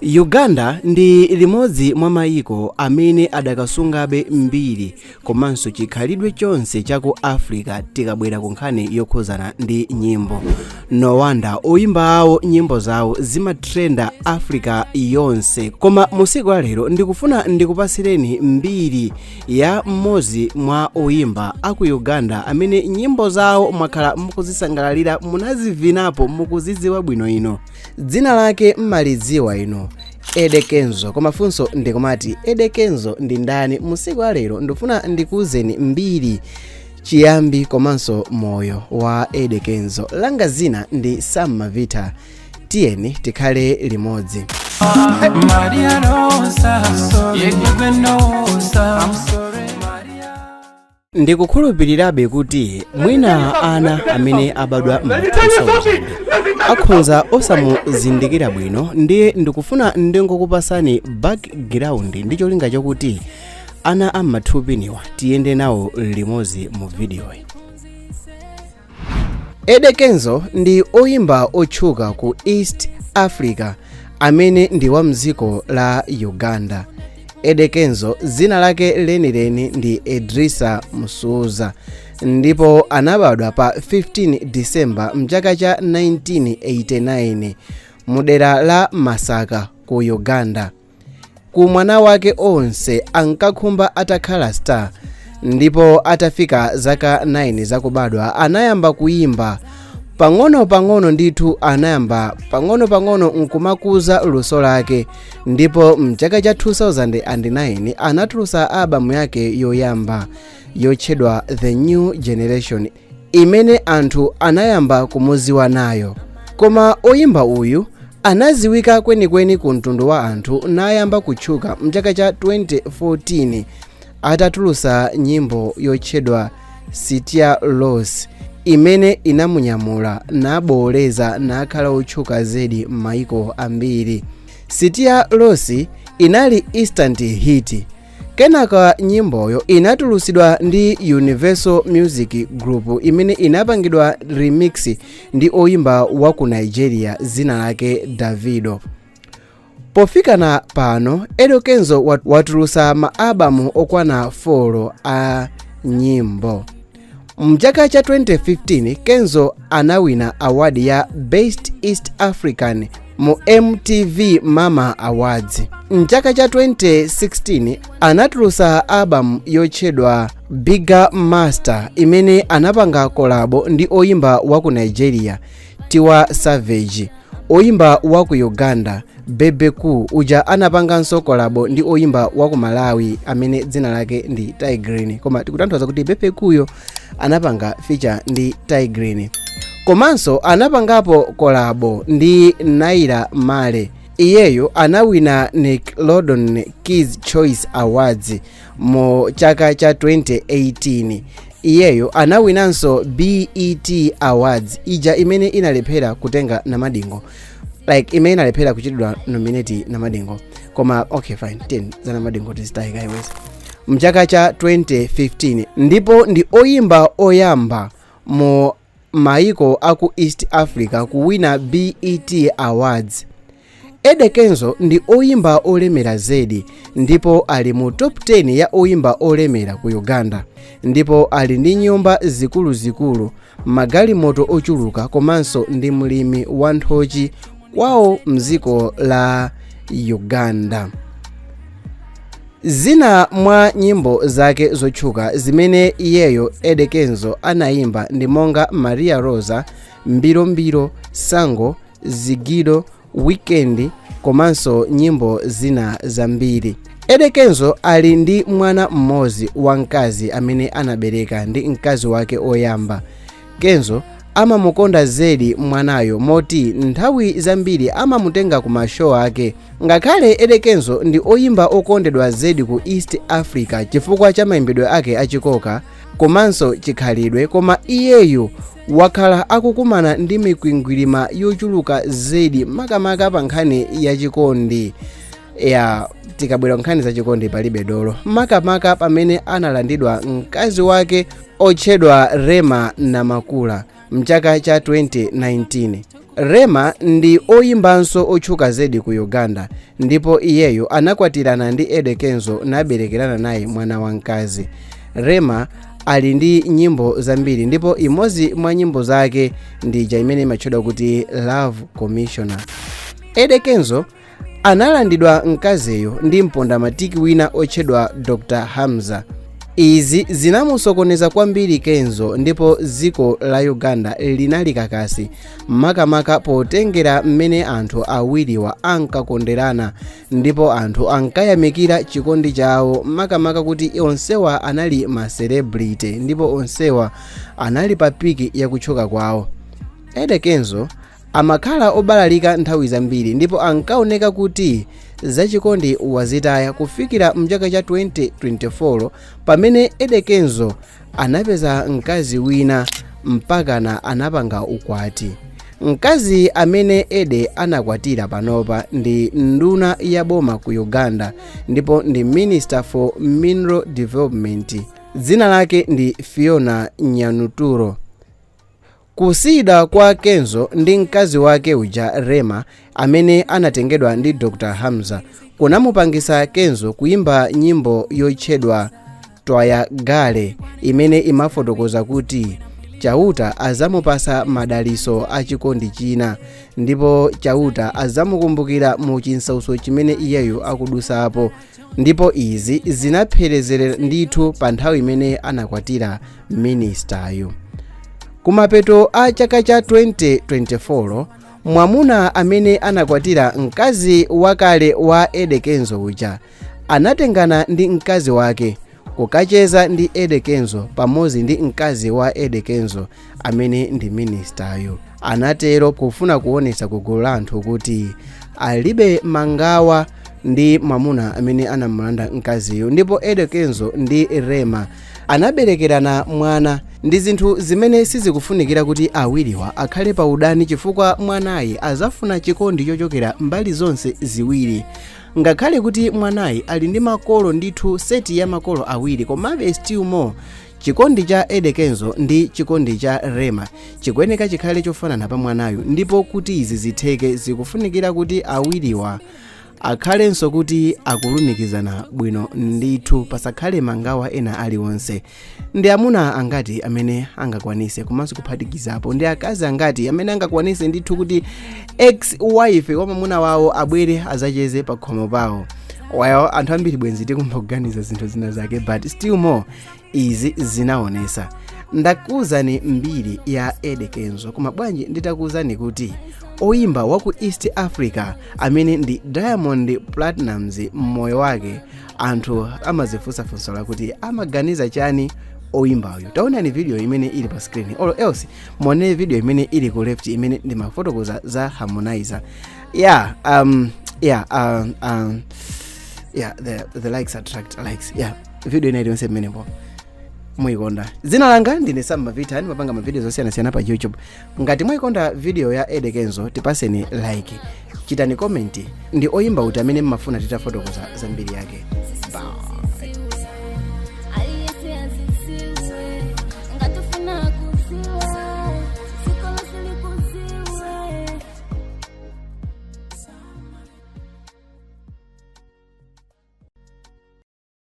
Uganda ndi limodzi mwa mayiko amene adakasungabe mbiri komanso chikhalidwe chonse cha ku Africa tikabwera ku nkhani yokhuzana ndi nyimbo. No wonder oyimba awo nyimbo zawo zimatrenda Africa yonse. Koma musiku alero ndikufuna ndikupasireni mbiri ya mmodzi mwa oyimba aku Uganda amene nyimbo zawo mwakhala mukuzisangalalira, munazivinapo, mukuzidziwa bwino ino. Dzina lake mmalidziwa ino, Eddy Kenzo. Koma funso ndikumati, Eddy Kenzo ndi ndani? Musiku alero ndifuna ndikuwuzeni mbiri, chiyambi komanso moyo wa Eddy Kenzo. Langa zina ndi Sam Mavita, tiyeni tikhale limodzi. Maria Rosa, yeah, Rosa. I'm sorry. Ndikukhulupirirabe kuti mwina ana amene abadwa ma 2000 akhonza osamuzindikira bwino, ndiye ndikufuna ndingokupasani background ndi cholinga chokuti ana am'mathupiniwa tiyende nawo limodzi mu vidiyoyi. Eddy Kenzo ndi oyimba otchuka ku East Africa amene ndi wa mdziko la Uganda. Eddy Kenzo dzina lake lenileni ndi Edrisa Musuuza ndipo anabadwa pa 15 Disemba mchaka cha 1989 mudera la Masaka ku Uganda. Ku mwana wake onse ankakhumba atakhala star, ndipo atafika zaka 9 zakubadwa anayamba kuyimba pang'ono-pang'ono. Ndithu anayamba pang'ono-pang'ono nkumakuza luso lake, ndipo mchaka cha 2009 anatulutsa albamu yake yoyamba yotchedwa The New Generation, imene anthu anayamba kumuziwa nayo. Koma oyimba uyu anaziwika kwenikweni ku mtundu wa anthu nayamba kutchuka mchaka cha 2014 atatulutsa nyimbo yotchedwa Sitya Loss, imene inamunyamula naboleza nakhala otchuka zedi m'mayiko ambiri. Sitya Loss inali instant hit. Kenaka nyimboyo inatulutsidwa ndi Universal Music Group, imene inapangidwa remix ndi oyimba wa ku Nigeria zina lake Davido. Pofikana pano, Eddy Kenzo watulutsa ma albamu okwana 4 a nyimbo. Mchaka cha 2015 Kenzo anawina award ya Best East African mu MTV Mama Awards. Mchaka cha 2016 anatulutsa album yotchedwa Bigger Master, imene anapanga collabo ndi oyimba wa ku Nigeria Tiwa Savage, oyimba wa ku Uganda Bebe Cool uja anapanganso collabo ndi oyimba wa ku Malawi amene dzina lake ndi Tay Grin. Koma tikutanthauza kuti Bebe Cool anapanga feature ndi Tay Grin. Komanso anapangapo collabo ndi Naira Marley. Iyeyo anawina Nickelodeon Kids Choice Awards mu chaka cha 2018. Iyeyo anawinanso BET Awards ija imene inalephera kutenga Namadingo, like imene inalephera kuchitidwa nominate Namadingo. Koma okay, fine, 10 za Namadingo tizitayika iwezi. Mchaka cha 2015, ndipo ndi oyimba oyamba mu maiko aku East Africa kuwina BET Awards. Eddy Kenzo ndi oyimba olemera zedi ndipo ali mu top 10 ya oyimba olemera ku Uganda, ndipo ali ndi nyumba zikuluzikulu, magalimoto ochuluka, komanso ndi mlimi wa nthochi kwawo mdziko la Uganda. Zina mwa nyimbo zake zotchuka zimene iyeyo Eddy Kenzo anayimba ndi monga Maria Rosa, Mbirombiro, Sango, Zigido, Weekend komanso nyimbo zina zambiri. Eddy Kenzo ali ndi mwana mmodzi wamkazi amene anabereka ndi mkazi wake oyamba. Kenzo amamukonda zedi mwanayo moti nthawi zambiri amamutenga ku ma show ake. Ngakhale Eddy Kenzo ndi oyimba okondedwa zedi ku East Africa chifukwa cha mayimbidwe ake achikoka komanso chikhalidwe, koma iyeyu wakhala akukumana ndi mikwingwirima yochuluka zedi, makamaka pa nkhani yachikondi. Ya, tikabwera nkhani zachikondi palibe dolo, makamaka pamene analandidwa mkazi wake otchedwa Rema Namakula mchaka cha 2019. Rema ndi oyimbanso otchuka zedi ku Uganda ndipo iyeyo anakwatirana ndi Eddy Kenzo naberekerana naye mwana wamkazi. Rema ali ndi nyimbo zambiri ndipo imodzi mwa nyimbo zake ndi ija imene imatchedwa kuti Love Commissioner. Eddy Kenzo analandidwa mkaziyo ndi mpondamatiki wina otchedwa Dr Hamza. Izi zinamusokoneza kwambiri Kenzo ndipo dziko la Uganda linali kakasi, makamaka potengera mmene anthu awiriwa ankakonderana ndipo anthu ankayamikira chikondi chawo, makamaka kuti onsewa anali ma celebrity ndipo onsewa anali pa peak yakutchuka kwawo. Eddy Kenzo amakhala obalalika nthawi zambiri ndipo ankaoneka kuti zachikondi wazitaya kufikira mchaka cha 2024 pamene Eddy Kenzo anapeza mkazi wina mpakana anapanga ukwati. Mkazi amene Eddy anakwatira panopa ndi nduna ya boma ku Uganda ndipo ndi Minister for Mineral Development. Dzina lake ndi Fiona Nyamutoro. Kusiyidwa kwa Kenzo ndi mkazi wake uja Rema amene anatengedwa ndi Dr Hamza kunamupangisa Kenzo kuyimba nyimbo yotchedwa Twayagale imene imafotokoza kuti Chauta azamupasa madaliso a chikondi china ndipo Chauta azamukumbukira mu chinsautso chimene iyeyo akudusapo, ndipo izi zinapherezera ndithu pa nthawi imene anakwatira ministayo. Kumapeto a chaka cha 2024, mwamuna amene anakwatira mkazi wakale wa Eddy Kenzo uja anatengana ndi mkazi wake kukacheza ndi Eddy Kenzo pamodzi ndi mkazi wa Eddy Kenzo amene ndi ministayo. Anatero kufuna kuonetsa ku gulu la anthu kuti alibe mangawa ndi mwamuna amene anamulanda mkaziyo, ndipo Eddy Kenzo ndi Rema anaberekerana mwana. Ndi zinthu zimene sizikufunikira kuti awiriwa akhale pa udani, chifukwa mwanayi azafuna chikondi chochokera mbali zonse ziwiri. Ngakhale kuti mwanayi ali ndi makolo ndithu, set ya makolo awiri, komabe still more chikondi cha Eddy Kenzo ndi chikondi cha Rema chikuyeneka chikhale chofanana pa mwanayu, ndipo kuti izi zitheke zikufunikira kuti awiriwa akhalenso kuti akulumikizana bwino ndithu, pasakhale mangawa ena aliwonse. Ndi amuna angati amene angakwanise, komanso kuphatikizapo ndi akazi angati amene angakwanise ndithu kuti ex wife wa mwamuna wawo abwere azacheze pa khomo pawo? Well, anthu ambiri bwenzi tikumboganiza zinthu zina zake, but still more izi zinaonesa. Ndakuwuzani mbiri ya Eddy Kenzo, koma bwanji nditakuwuzani kuti oyimba wa ku East Africa amene ndi Diamond Platnumz, mmoyo wake anthu amazifunsafunsa lakuti amaganiza chani oyimbayo? Taonani video imene ili pa screen, or else muonere video imene ili ku left imene ndimafotokoza za Harmonize. Yeah, the likes attract likes. Yeah, video ina iliyonse mmenepo muyikonda. Dzina langa ndine Sam Mavita, ndimapanga mavideo zosiyanasiyana pa YouTube. Ngati mwayikonda video ya Eddy Kenzo, tipaseni like, chitani comment. Ndi oyimba uti amene mmafuna titafotokoza zambiri yake? Bye.